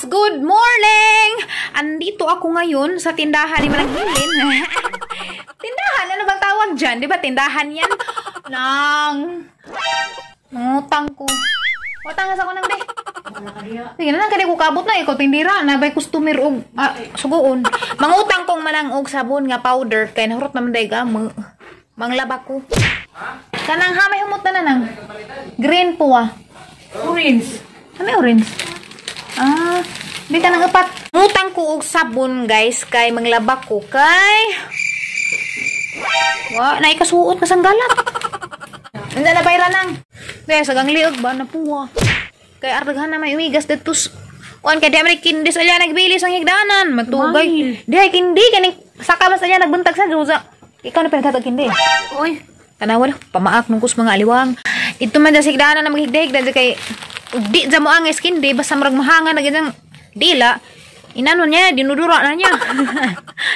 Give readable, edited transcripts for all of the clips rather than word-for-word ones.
Guys! Good morning! Andito ako ngayon sa tindahan ni Manang Hilin. Tindahan? Ano bang tawag dyan? Di ba tindahan yan? Nang mangutang ko. Utang sa ko nang be. Sige na lang, kani ko kabot na ikaw tindira na bay customer og sugoon. Mangutang kong manang og sabon nga powder kay nahurot naman day gamo. Manglaba ko. Kanang hamay humot na nang. Green po ah. Orange. Ano orange? Ah, di ka nang upat. Ngutang ko og sabon, guys, kay manglaba ko kay wa na ikasuot na sanggalat. Hindi na bayra nang. Guys, agang liog ba na puwa. Kay ardaghan na may umigas dito. Kuan kay di man kindi sa alya nagbilis ang higdanan. Matugay. Di ay kindi kaning saka mas alya nagbuntag sa Josa. Ikaw na pinagtatag kindi. Oy. Tanawa na, pamaak nung kus mga aliwang. Ito man sa higdanan na maghigda-higda kay di dyan mo ang kindi basta murag mahanga na ganyang dila. Inano niya, dinudura na niya.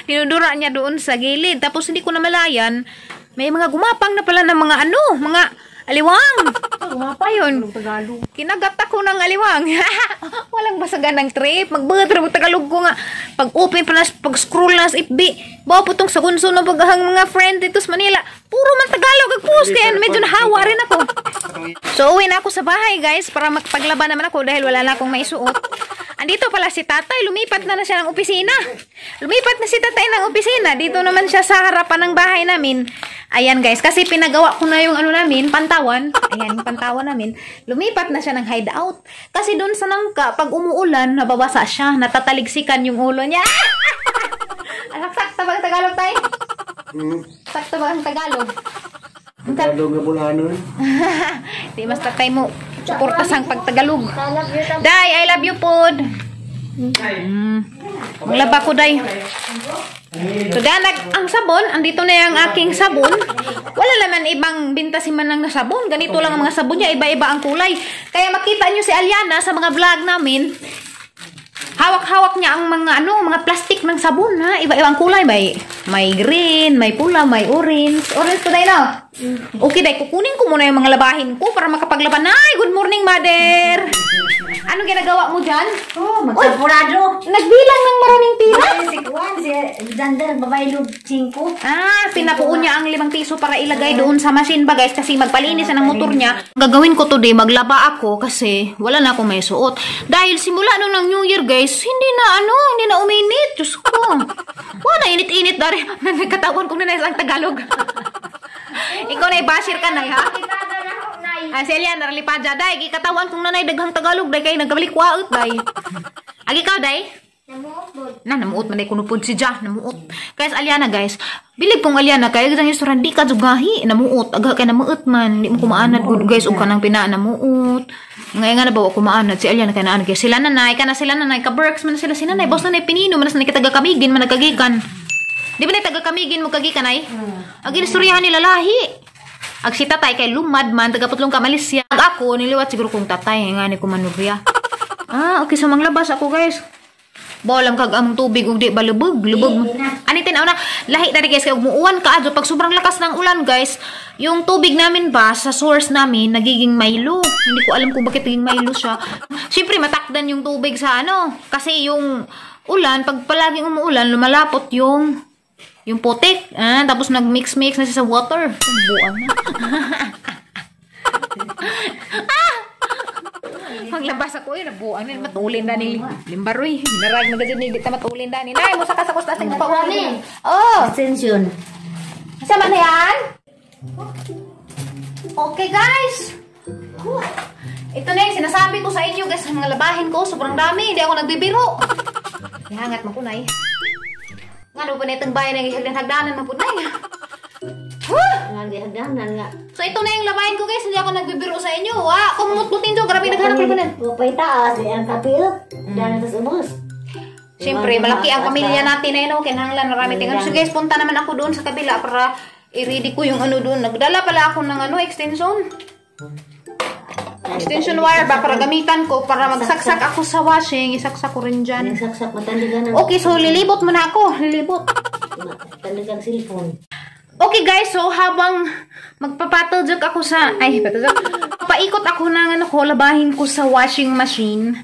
Dinudura niya doon sa gilid. Tapos hindi ko na malayan, may mga gumapang na pala ng mga ano, mga aliwang. Gumapang Ayun. Tagalog. Kinagat ako ng aliwang. Walang basagan ng trip. Magbuhat rin Tagalog ko nga. Pag open pa na, pag scroll na sa FB, bawa po tong sagunso ng paghahang mga friend dito sa Manila. Puro man Tagalog ang post. Kaya medyo nahawa rin ako. So, uwi na ako sa bahay, guys, para makapaglaban naman ako dahil wala na akong maisuot. Andito pala si tatay. Lumipat na na siya ng opisina. Lumipat na si tatay ng opisina. Dito naman siya sa harapan ng bahay namin. Ayan, guys, kasi pinagawa ko na yung ano namin, pantawan. Ayan, yung pantawan namin. Lumipat na siya ng hideout. Kasi doon sa nangka, pag umuulan, nababasa siya. Natataliksikan yung ulo niya. Sakta ba ang Tagalog, tay? Hmm. Sakta ba ang Tagalog? Tagalog nga pulanon. Di mas tatay mo. Suporta sang pagtagalog. Day, I love you pod. Maglaba ko, day. So, danag, ang sabon, andito na yung aking sabon. Wala naman ibang binta si Manang na sabon. Ganito lang ang mga sabon niya, iba-iba ang kulay. Kaya makita niyo si Aliana sa mga vlog namin. Hawak-hawak niya ang mga ano, mga plastic ng sabon ha. Iba-iba ang kulay, may green, may pula, may orange. Orange ko dahil no? Okay dahil, kukunin ko muna yung mga labahin ko para makapaglaban. Ay, good morning, mother. Anong ginagawa mo dyan? Oh, magsampurado. Nagbilang ng maraming pira. Si Juan, si Zander, babae lub 5. Ah, pinapuon niya ang 5 piso para ilagay doon sa machine ba, guys, kasi magpalinis na ng motor niya. Gagawin ko today, maglaba ako kasi wala na akong may suot. Dahil simula nung ng New Year, guys, hindi na ano, hindi na uminit. Diyos ko. Wala, init-init dari. Nagkatawan ko na ang Tagalog. Ikaw na ibashir ka na, ha? Ah, si Elian, naralipadya. Day, gikatawan kong nanay daghang Tagalog. Day, kay nagkabalikwaot, day. Agi ka, day? Na, namuot man day kunupod si Ja, namuot. Kaya sa Aliana, guys, bilib kong Aliana, kaya gitang istorya, di ka jugahi, namuot. Aga kay namuot man, di mo kumaanad, good guys, og kanang pinaan namuot. Ngayon nga na ba, kumaanad, si Aliana kay naanad. Kaya sila nanay, kana sila nanay, ka-berks man na sila si nanay, boss nanay pinino, man na sila taga kamigin, man nagkagikan. Di ba na taga kamigin mo kagikan ay? Ang ginistoryahan nila lahi. Ag si tatay kay lumad man, taga putlong kamalis siya. Ag ako, niliwat siguro kong tatay, nga ni kumanubya. Ah, okay, so manglabas ako, guys. Bolam kag among tubig ug di ba lubog, lubog. Ani tinaw na lahi diri, guys, kay umuuwan ka adyo pag sobrang lakas ng ulan, guys, yung tubig namin ba sa source namin nagiging Milo. Hindi ko alam kung bakit naging Milo siya. Siyempre matakdan yung tubig sa ano, kasi yung ulan pag palaging umuulan lumalapot yung putik. Ah, tapos nagmix-mix na siya sa water. Buang na. Ah! Maglabas ako eh, nabuang na. Matulin na ni Limbaroy. Narag na ganyan, hindi ta matulin na ni. Nay, musa ka sa kustas ng pauwi. Oh! Extension. Sama na yan? Okay, guys. Whew. Ito na yung sinasabi ko sa inyo, guys. Ang mga labahin ko, sobrang dami. Hindi ako nagbibiro. Ihangat mo ko, nay. Nga, ano po na itong bayan ng hagdan-hagdanan na po, nay. Hagdanan nga. So, ito na yung labahin ko, guys. Hindi ako nagbibiro sa inyo. Wa, kung mutmutin to, grabe naghanap pa rin. Wapay taas, ang kapil. Dahil tas ubos. Siyempre, malaki ang pamilya natin na yun. Oh, kinahanglan marami tingnan. So, guys, punta naman ako doon sa kabila para i-ready ko yung ano doon. Nagdala pala ako ng ano, extension. Extension wire ba para gamitan ko para magsaksak ako sa washing. Isaksak ko rin dyan. Nagsaksak, matandigan ng... Okay, so lilibot muna ako. Lilibot. Matandigan cellphone. Okay, guys, so habang magpapatuljok ako sa... Ay, patuljok. Paikot ako ng ano ko, labahin ko sa washing machine.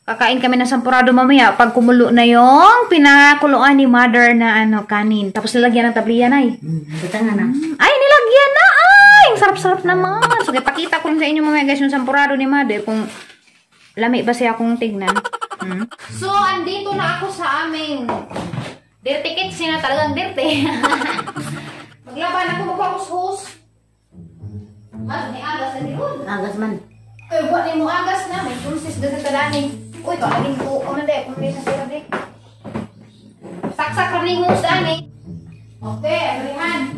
Kakain kami ng sampurado mamaya pag kumulo na yung pinakuluan ni mother na ano, kanin. Tapos nilagyan ng tabliya na eh. Butang na. Ay, nilagyan na! Ay, ang sarap-sarap naman. So, ipakita ko rin sa inyo mamaya guys yung sampurado ni mother kung lami ba siya akong tignan. So, andito na ako sa aming dirty kitchen na talagang dirty. Maglaban ako magpakushos. Mas, may agas na diron. Agas man. Ay, buwan ni mo agas na. May pulses doon sa talani. Uy, ito, alin ko. O, nande, kung may sasira, di. Saksak rin mo sa ani. Okay, agrihan.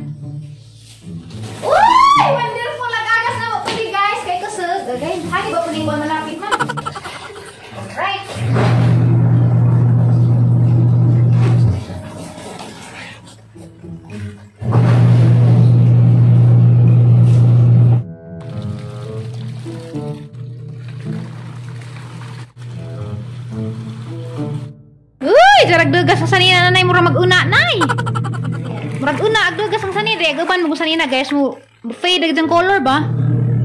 Uy! Wonderful! Ang agas na mo. Pwede, guys. Kay kusog. Okay, hani ba puning buwan malapit man? Alright. Uy, jarag dugas ang sanina nanay mura mag-una nay. Murag una ag dugas ang sanina dre uban mo sanina guys mo fade ang color ba?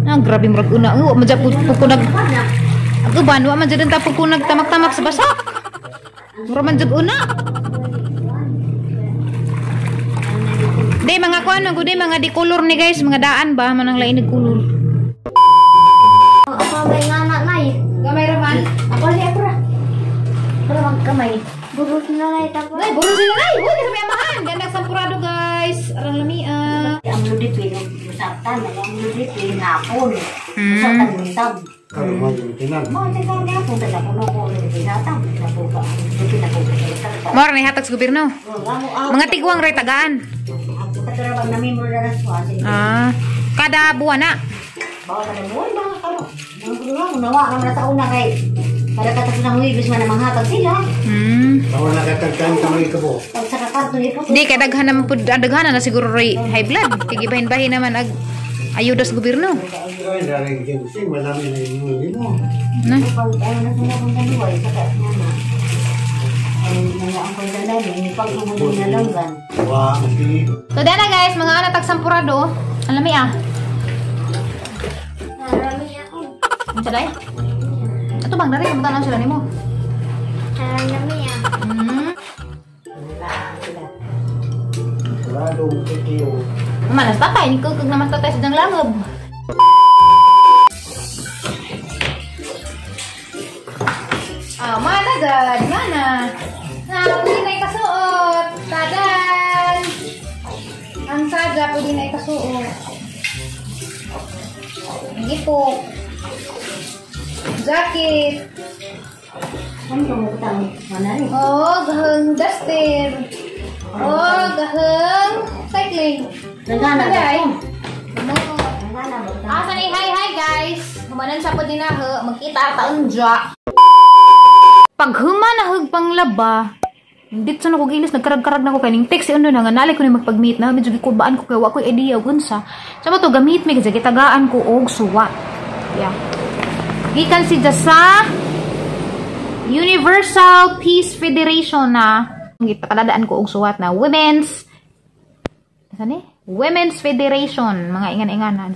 Ah, grabe murag una. Wa man jud ko nag ag uban wa man jud ta ko nagtamak-tamak sa basak. Mura man jud una. Di mga kuan man gud mga di color ni guys, mga daan ba manang lain og color. Ako may ngana nay. Gamay ra man. Ako ni ako ra. Pero magkamay. Burus na nay tapos. Nay, burus na nay. Uy, kasi may amahan. Ganang sampurado guys. Arang lamia. Ang ludipin, usaptan, ang ludipin, hapon. Usaptan, usap. Karon mo yung tinan. Mo, tingnan niya kung taga kuno ko usaptan. Napuka. Ludipin ako. Mora ni hatag sa gobyerno. Mga tigwang ray tagaan. Ako katarabang namin mo na sa Ah, kada buwan na. Bawa ka na mo, mga karo. Mga kuno nawa naman sa una kay para katapos ng Huwebes man ang manghatag sila. Bawa nakatagkan ka mga kabo. Pag sa kakarto ni po. Di kay daghan naman pud daghan na siguro ray high blood. Kay gibahin-bahin naman ag ayuda sa gobyerno. Ay, daring ginseng, marami na yung mo. Na. Pag ano na sila kung taluway, sa taas nga na. Ay, mga ang pagdalali, ni pag umulo na langgan. Wa, si So dana guys, mga anak tag sampurado. Ang lami ah. Marami ako. Unsa day? Ato bang dari mutanan sila nimo. Marami ah. Sarado, kitiyo. Malas tatay, ni kukog naman tatay sa dang langob. Ah, mana gad, mana. Na, pwede na ikasuot. Tadan! Ang saga, pwede na ikasuot. Gipok. Jacket. Ano yung utang? Mana rin? Oh, gaheng duster. Oh, gaheng cycling. Nagana ba? Ay. Nagana ba? Asa ni hi hi guys. Humanan sa pud dinaho, magkita taon dya. Paghuman na hug panglaba, dito na ko gilis, nagkarag-karag na ko kay ning text si uno na nga nalay ko ni magpag-meet na medyo gikulbaan ko kay wa koy idea unsa. Sa to gamit mi kasi gitagaan ko og suwat. Yeah. Gikan si sa Universal Peace Federation na gipaladaan ko og suwat na Women's saan eh? Women's Federation, mga ingan-ingan na.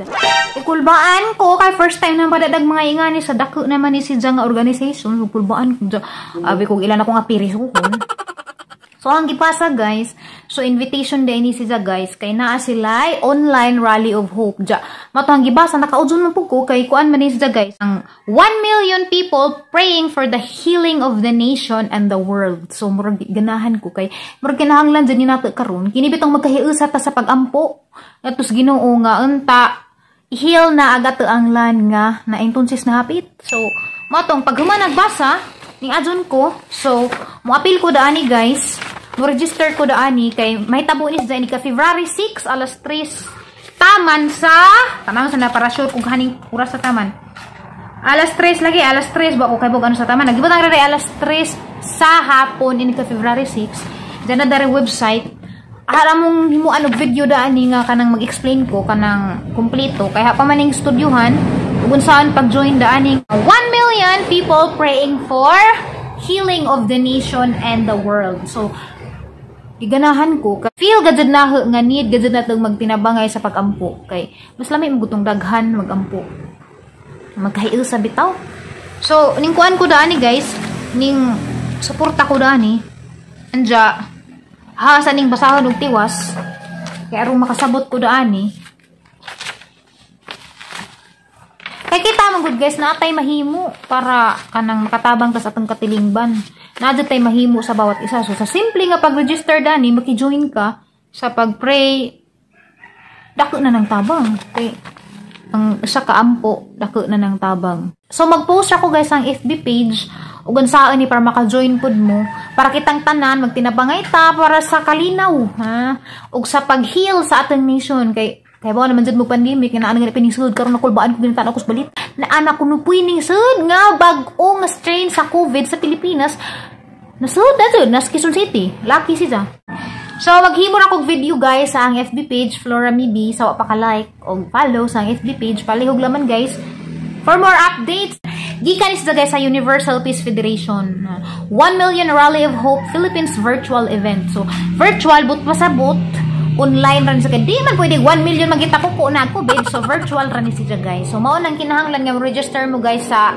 Ikulbaan ko kay first time na madadag mga ingan ni sa dako naman ni si nga organization, ikulbaan ko. Abi ko ilan ako nga pirisuhon. So ang gipasa guys, so invitation din ni si guys kay naa sila online rally of hope. Ja, mato ang gibasa nakaudson man pud ko kay kuan man ni si guys. Ang 1 million people praying for the healing of the nation and the world. So murag ganahan ko kay murag kinahanglan jud ni nato karon. Kini bitong magkahiusa ta sa pagampo. Atos Ginoo nga unta heal na agat ang lan nga na entonces na hapit. So matong paghuman nagbasa ning adjon ko, so moapil ko daani guys. Mo-register ko daani kay mahitabo ni sa ka February 6 alas 3 taman sa taman sa na para sure kung haning oras sa taman. Alas 3 lagi, alas 3 ba ko kay bug ano sa taman. Nagibutang ra alas 3 sa hapon ini ka February 6. Diyan na dari website. Ara mong himuan og video daani nga kanang mag-explain ko kanang kumpleto kay ha pa man ning studyuhan ug unsaon pag-join daani 1 million people praying for healing of the nation and the world. So giganahan ko feel gajud na nga need gajud natong magtinabangay sa pagampo kay mas lami magutong daghan magampo magkahiil sa bitaw. So ning kuan ko dani guys, ning suporta ko dani. Anja ha sa ning basahon og tiwas kay aron makasabot ko dani. Kay kita man gud guys, naa tay mahimo para kanang makatabang tas atong katilingban. Naa jud tay mahimo sa bawat isa. So sa simple nga pag-register dani, maki-join ka sa pag-pray, dako na ng tabang. Okay. Ang isa ka ampo, dako na ng tabang. So mag-post ako guys ang FB page ug unsaon ni para maka-join pud mo para kitang tanan magtinabangay ta para sa kalinaw, ha, ug sa pag-heal sa atong nation kay ba naman jud mo pandemic nga naa nga piningsud karon nakulbaan ko ginatan ako sa balit na anak kuno puining sud nga bag-o nga strain sa COVID sa Pilipinas nasud na jud nas Quezon City. Lucky siya. So maghimo ra kog video guys sa ang FB page Flora Mibi, sa wa pa ka like og follow sa ang FB page, palihog laman guys for more updates. Gikan is guys sa Universal Peace Federation. 1 Million Rally of Hope Philippines virtual event. So virtual but pasabot online ra ni siya. Di man pwede 1 million magita ko po na COVID. So virtual ra ni siya guys. So mao nang kinahanglan nga register mo guys sa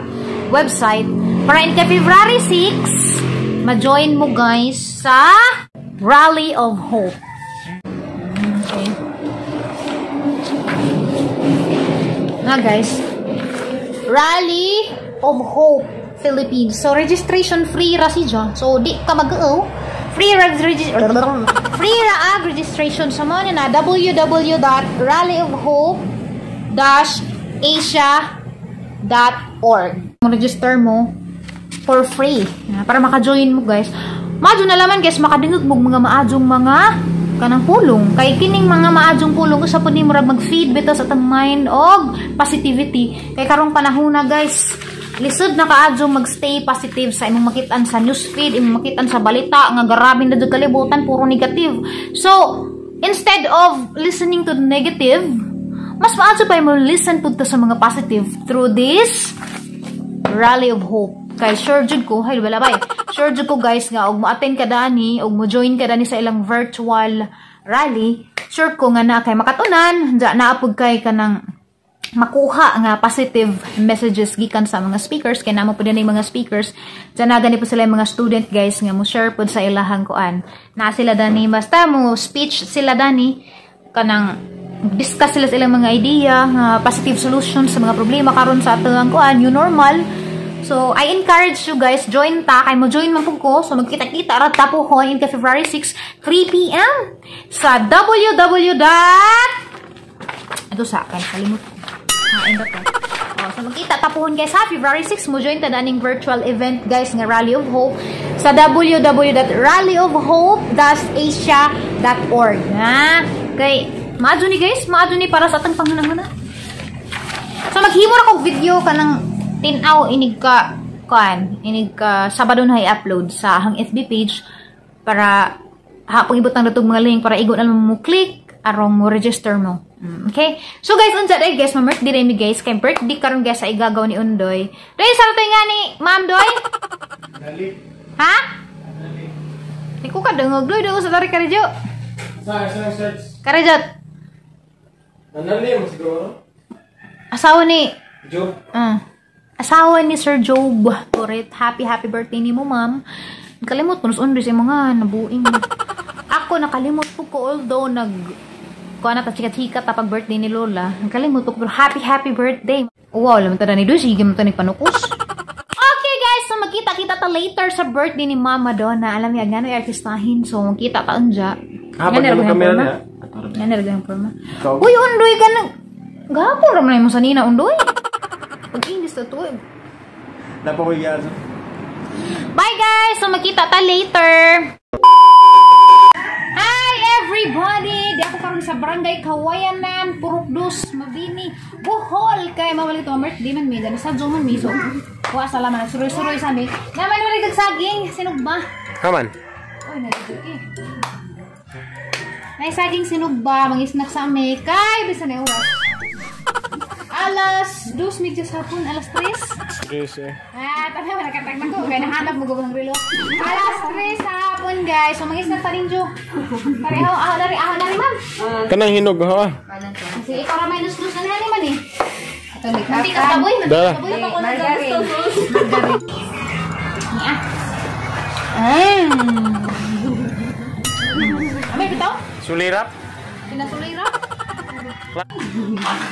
website para in February 6 ma-join mo guys sa Rally of Hope. Okay. Na guys, Rally of Hope Philippines. So registration free ra siya. So di ka mag-o. Free ra registration sa mo na www.rallyofhope-asia.org. Mo register mo for free para maka-join mo guys. Maadyo na laman guys, makadungog mo mga maadjong mga kanang pulong. Kay kining mga maadjong pulong usa pud ni murag mag-feed bitaw sa atong mind og positivity. Kay karong panahon na guys, lisod na kaadjong magstay positive sa imong makitaan sa newsfeed, imong makitaan sa balita nga grabe na jud kalibutan, puro negative. So, instead of listening to the negative, mas maadyo pa mo listen pud ta sa mga positive through this Rally of Hope. Kay sure jud ko, hay wala bay. Sure jud ko guys nga og mo-attend ka dani og mo-join ka dani sa ilang virtual rally, sure ko nga na kay makatunan, dya naa pud kay kanang makuha nga positive messages gikan sa mga speakers kay namo pud dinay mga speakers. Dya na gani po sila yung mga student guys nga mo share pud sa ilahang kuan. Na sila dani basta mo speech sila dani kanang discuss sila sa ilang mga idea, nga positive solutions sa mga problema karon sa atong kuan, new normal. So, I encourage you guys, join ta. Kay mo join man pud ko. So, magkita-kita ra ta po ko in February 6, 3 p.m. sa www. Ito sa akin, kalimut ko. Hain ba to? Oh, so, magkita tapuhon guys sa February 6, mo join ta daning virtual event guys nga Rally of Hope sa www.rallyofhope-asia.org. Ha? Kay, maadyo ni guys, maadyo ni para sa atong panghunahuna. So, maghimo ra kog video kanang tinaw inig ka kuan, inig ka Sabado na i-upload sa ahang FB page para hapong ibutang datong mga link para igo na mo click arong mo register mo. Okay? So guys, unsa day guys, ma-birthday day mi guys, kay birthday karon guys sa igagaw ni Undoy. Doy sa toy nga ni Ma'am Doy? Dali. Ha? Di ko kadungog doy, doy sa tari karejo. Sa search. Karejot. Nanali mo siguro. Asawa ni Job. Asawa ni Sir Job. Correct. Happy, happy birthday ni mo, ma'am. Nakalimot ko. Nus-undoy sa mga nabuing. Ako, nakalimot po ko. Although, nag... Kuha na ta, chika-chika ta pag birthday ni Lola. Nakalimot po ko. Pero happy, happy birthday. Wow, alam mo ta na ni Doy. Sige mo ta ni panukos. Okay, guys. So, magkita-kita ta later sa birthday ni Mama Donna. Alam niya, gano'y artistahin. So, magkita ta unja. Ah, pag mo kamera niya. Gano'y forma. Uy, Undoy ka na. Gapon raman mo sa nina, Undoy. Pag-inis na to eh. Bye guys! So magkita ta later! Hi everybody! Di ako karon sa Barangay Kawayanan, Purok Dos, Mabini, Bohol. Kay mawali ito, birthday man mi. Dani sa man mi. So, kuha sa laman. Suroy-suroy sa mi. Naman wala saging. Sinugba. Haman. Uy, nagigil eh. May saging sinugba. Mangisnak sa mi. Kay, bisa na oras. Alas 2:30 sa hapon, alas 3. 3 eh. Ah, tama nakatag na ko. Kaya nahanap mo gubang relo. Alas 3 sa hapon, guys. So mangisnak ta rin, Jo. Pareho, aho na rin, ma'am. Kanang hinog ha. Kasi ikaw ra may nus-nus na ni man eh. Mantikas baboy, mantikas baboy. Margarine. Amay bitaw? Sulirap? Pinatuloy ra.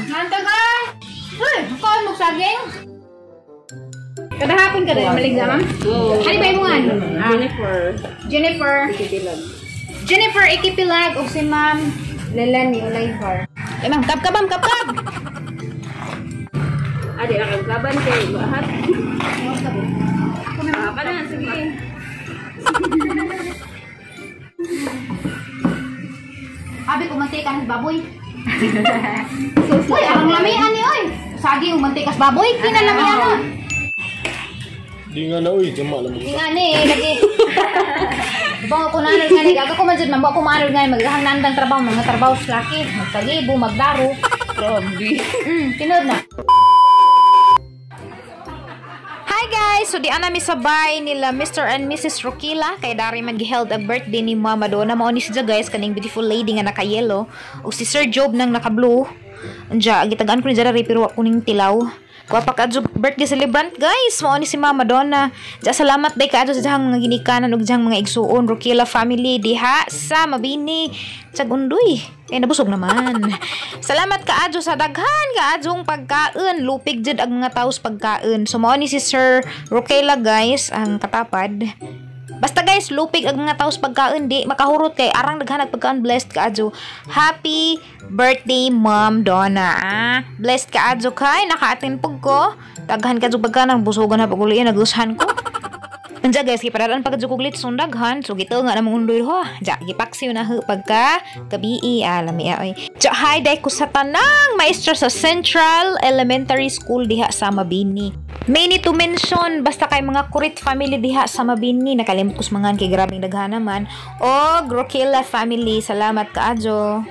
Nanta guys! Uy, kaon mo saging? Kada hapon ka din, maligda ma'am? Ano ba imungan? Jennifer. Jennifer. Jennifer Ikipilag og si ma'am Lelani Olayvar. Eh ma'am, kap kap ma'am, kap kap. Adi na kaglaban kay lahat. Apa na sige. Abi ko mantika ng baboy. Uy, ang lamian ni oy. Saging ug mantikas baboy, kinalamian na. Di nga na uy, jama lang. Di nga ni, lagi. Bang ako naanod nga ni, aga ko man jud man, ko maanod nga ni, maghahang nandang trabaho, mga trabaho sa laki, magtagibo, magdaro. Grabe. Tinod na. Hi guys! So di ana mi sabay nila Mr. and Mrs. Rokila kay dari man giheld ang birthday ni Mama Donna. Mao ni siya guys kaning beautiful lady nga naka-yellow ug si Sir Job nang naka-blue. Anja gitagaan ko ni diri pero wa ko ning tilaw. Kuha pa kaadyo birthday celebrant guys. Mao ni si Mama Donna. Ja salamat day kaadyo sa dihang mga ginikanan ug dihang mga igsuon Rokila family diha sa Mabini. Tsag undoy. Kay nabusog naman. Salamat kaadyo sa daghan kaadyong pagkaon. Lupig jud ang mga taos pagkaon. So mao ni si Sir Rokila guys ang katapad. Basta guys, lupig ang mga taos pagkaon di makahurot kay arang daghan ag pagkaon, blessed kaadyo. Happy birthday Ma'am Donna. Ah, blessed kaadyo kay nakaatin pug ko. Daghan kaadyo pagkaon ang busogan na pagulian nagusahan ko. Anja guys, giparaan pa kadyo kog litson daghan. So gito nga namong undoy ho. Ja gipaksiw na ho pagka gabii lami oy. Ja hi day ko sa tanang maestra sa Central Elementary School diha sa Mabini. Many to mention basta kay mga Kurit family diha sa Mabini, nakalimot ko sa mga kay grabing daghan naman. Og Rokila family, salamat kaadyo.